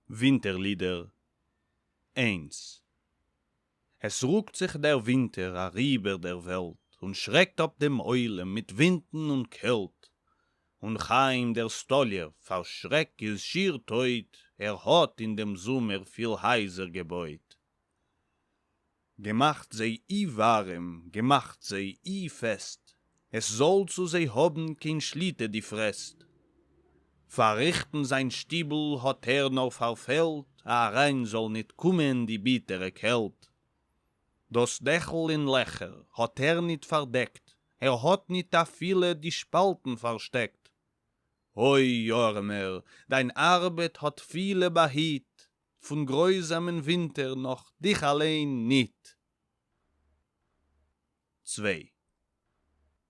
ווינטער-לידער, איינס. עס רוקט זיך דער ווינטער אַריבער דער וועלט און שרעקט אָפּ דעם עולם מיט ווינטן און קעלט. און חיים דער סטאָליער פֿאַר שרעק איז שיר טויט, ער האָט אין דעם זומער פֿיל הייזער געבויט. געמאַכט זיי אי וואַרעם, געמאַכט זיי אי פֿעסט, עס זאָל צו זיי האָבן קיין שליטה די פֿרעסט. פֿאַרריכטן זיין שטיבל האָט ער נאָר פֿאַרפֿעלט, אַריין זאָל ניט קומען די ביטערע קעלט. דאָס דעכל אין לעכער האָט ער ניט פֿאַרדעקט, ער האָט ניט אַפֿילו די שפּאַלטן פֿאַרשטעקט. אוי, אָרעמער, דיין אַרבעט האָט פֿילע באַהיט פֿון גרויזאַמען ווינטער נאָך דיך אַליין ניט. צוויי.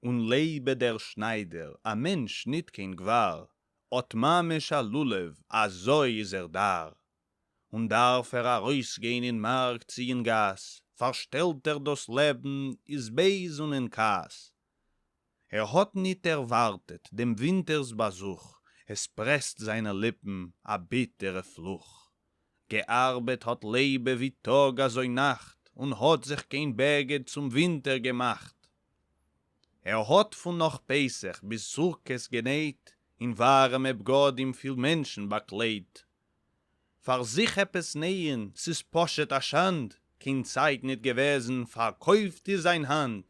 און לייבע דער שניידער, אַ מענטש ניט קיין גבר, אָט ממש אַ לולב, אַזוי איז ער דאַר. און דאַרף ער אַרויסגיין אין מאַרק צי אין גאַס, פֿאַרשטעלט ער דאָס לעבן, איז בייז און אין כעס. ער האָט ניט ערוואַרטעט דעם ווינטערס באַזוך, עס פּרעסט זיינע ליפּן אַ ביטערע פֿלוך. געאַרבעט האָט לייבע ווי טאָג אַזוי נאַכט און האָט זיך קיין בגד צום ווינטער געמאַכט. ער האָט פֿון נאָך פּסח ביז סוכּות גענייט, אין וואַרעמע בגדים פֿיל מענטשן באַקליידט. פֿאַר זיך עפּעס נייען, ס'איז פּשוט אַ שאַנד, קיין צייט ניט געוועזן, פֿאַרקויפֿט איז זיין האַנט.